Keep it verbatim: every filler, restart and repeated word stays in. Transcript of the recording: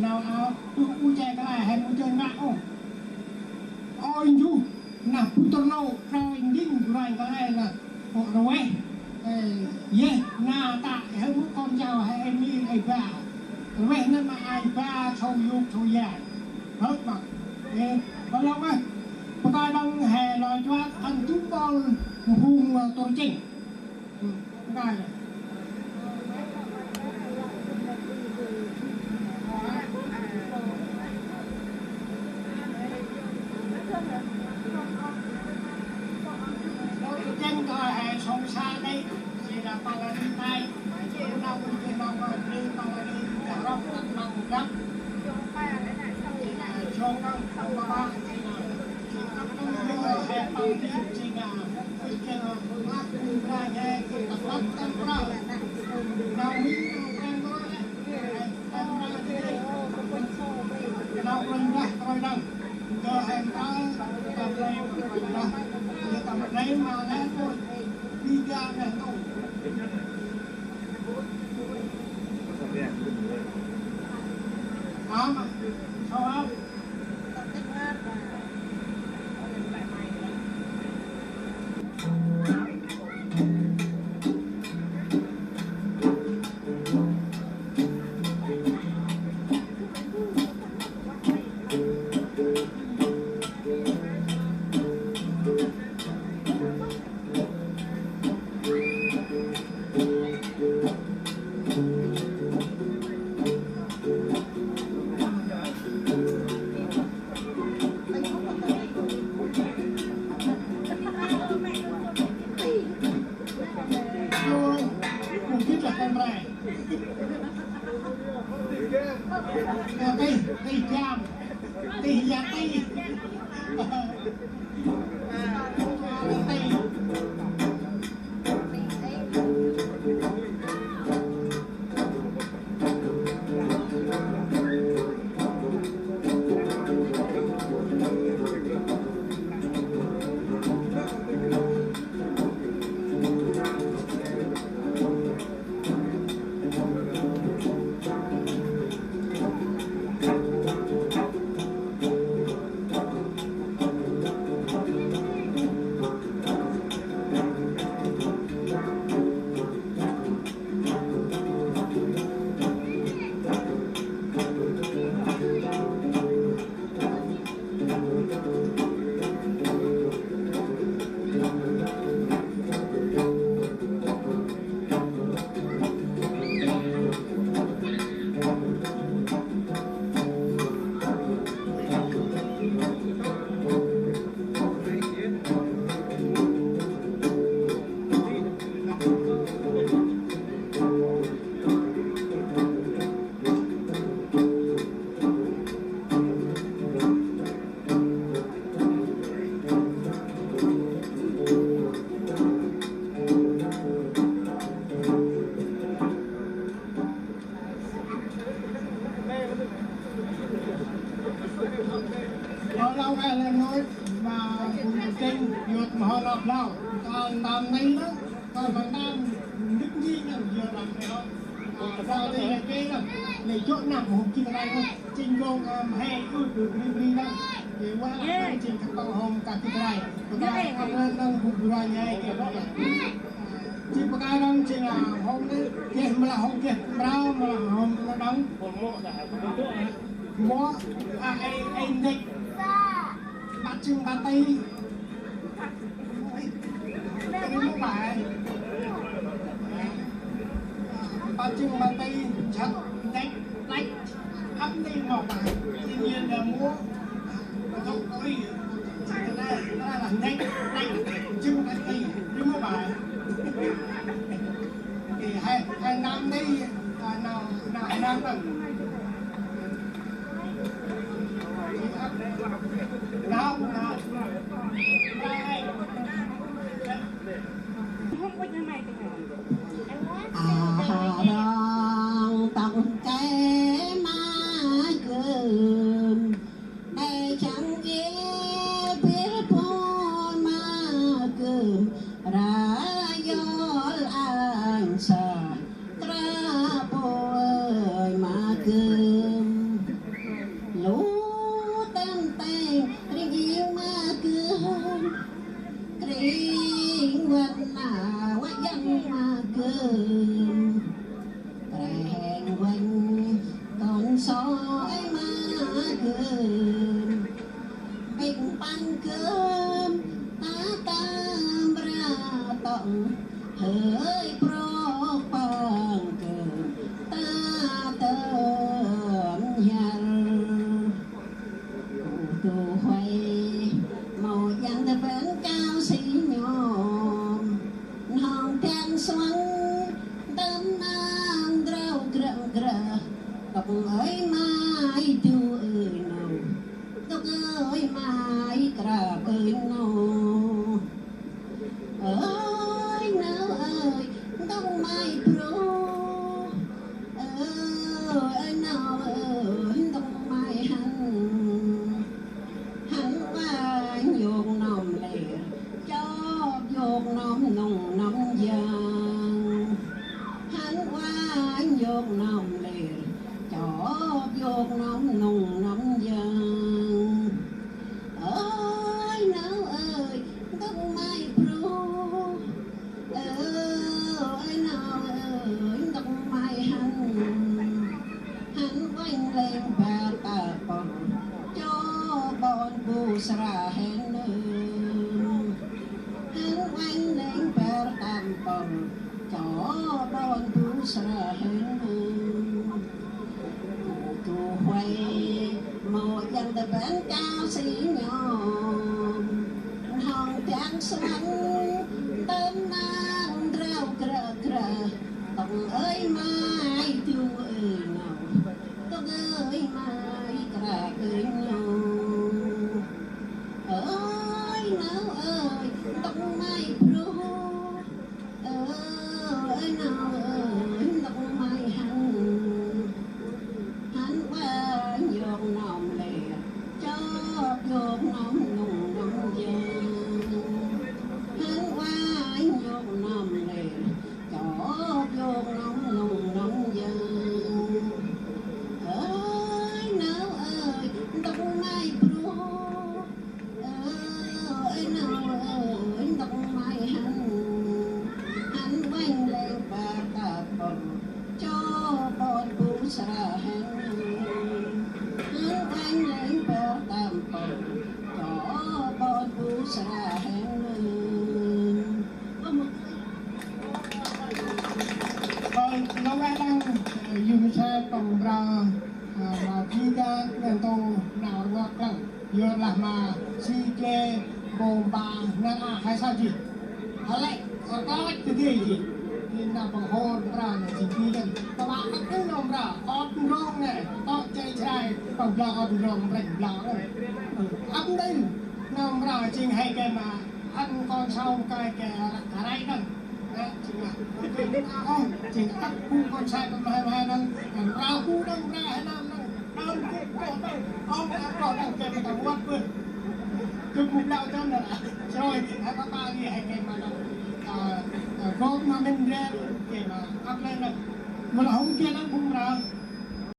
Nau ao, ƀư u che kăl e he mâu dơi mra ôh. Ôi njuh, nah bu tơr nô, trôi njing bu ranh kăl e lah, ôh rveh. Ê, yeh, na ta, he mâu kon jao, he ê mir, ê ba. Rveh nơm ma ai ba, sâu yôk, sâu yai. Hơt mă. Ê, ba lŏng ê. Pơkai đăng he loi chuat, ăn tŭ ƀol, hung, ơ, tôr chêng. Tih, tih jam, tih ya tih. Ơ, lau kơ lĕ nôi, ma phung kinh, yot ma hŏ lăp lau. Kan tam nây nơ, kan ma tam, nứt nhi nơ, yot lăp nơ. Ơ, lau dê lĕ kê nơ, lĕ jŏ năp hŏm jêng rai nơ, jêng gong, ơ, ma he, ư, ư, ri, ri nơ. Yê wa lăp nơ, jêng khăp tŏng hŏm kăp jêng rai. Bơkai, ơ, nơ, nơ, bu, bu rai nhai kê bŏ lăp. Jêng bơkai đŏng jêng, a, hôm nây, geh mâu lah hôm geh mrao, mâu lah hôm mrao đŏng. Mâu, a, ê, ê, ndĕch. Băt jêng băt tây. Ri mâu bơh. Băt jêng băt tây, jăk, ndĕch, plăch. Ăp nti mâu bơh. Tuy nhiên là mâu, a, dŏ kơ ri, Nây, nây lah ndĕch, plăch, jêng băt tây, ri mâu bơh. Thì hai, hai năm đi, à, nau, nau hai năm rồi. Nau, nau. A ha rong tŏng kê ma gơm. Nê chăng geh bir phôn ma gơm ra yol ang sa tra pôi ma Mpik păng gơm ta tâm mra tŏng, hơi prok păng gơm ta tâm nhar. Gŭ du huê mâu yang ta bân kao si nhom, n'hong păng suăn tâm nang drao grăng grah. Tŏk ơi mai du ơi nô, tŏk ơi mai krap ơi nô. Ơi nô ơi, tŏk mai bro. Ơ, ơi nô ơi, tŏk mai hăn. Hăn uănh yôk nơm lĕ, chop yôk nơm nŭng nơm yơng. Hăn uănh yôk nơm lĕ, chop yôk nơm nŭng nơm yơng. Ơi nô ơi, tŏk mai bro. Ơ, ơi nô ơi, tŏk mai hăn. Hăn uănh lĕng bar ta pơr, cho ƀon bu sra hên nơm. Hăn uănh lĕng bar ta pơr, cho ƀon bu sra hên nơm. Gŭ du huê mâu yang ta bân kao si nhom, n'hong păng suăn tâm nang drao grah grah. Tŏk ơi mai du ơi nô, tŏk ơi mai krap ơi nô. Ơi nô ơi, tŏk mai bro. Ơ, ơi nô ơi, tŏk mai hăn. Hăn uănh yôk nơm lĕ, chop yôk nơm nŭng nơm yơng. Hăn uănh yôk nơm lĕ, chop yôk nơm nŭng nơm yơng. Ơi nô ơi, tŏk mai bro. Ơ, ơi nô ơi, tŏk mai hăn. Hăn uănh lĕng bar ta pơr, cho ƀon bu sra hên nơm. Hăn uănh lĕng bar ta pơr, cho ƀon bu sra hên nơm. Vâng, nau ueh đăng, ơ, yu msê păng mra, ơ, ma di ga ngan tô nau rngok lăng. Yor lah ma si gle bông ba nar a khai sa ji. Hăl lĕ, ơ, klach tơ dê ji. Di nau păng hôr mra nê si di ngăn. Păng ba ăt nau mra, ot ndrong nê, tŏ chai chrai, păng blang ot ndrong, mrêch blang. Ăt nau mra, jêng he ke ma, ăn kon sau kai ke rai đăng. Ơ, jêng a, jêng a bu kon sai ma he ma he đăng, mra bu đăng, mra he đăng, đăng, đăng ke ko đăng, ong a ko đăng ke ma ta muat bơh. Kơ bu đao đăng nê, sroi, he ta ta ni he ke ma đăng, ơ, ơ, gok ma min re, ke ma ăp lĕ đăng. Ma la hông ke đăng bu mra.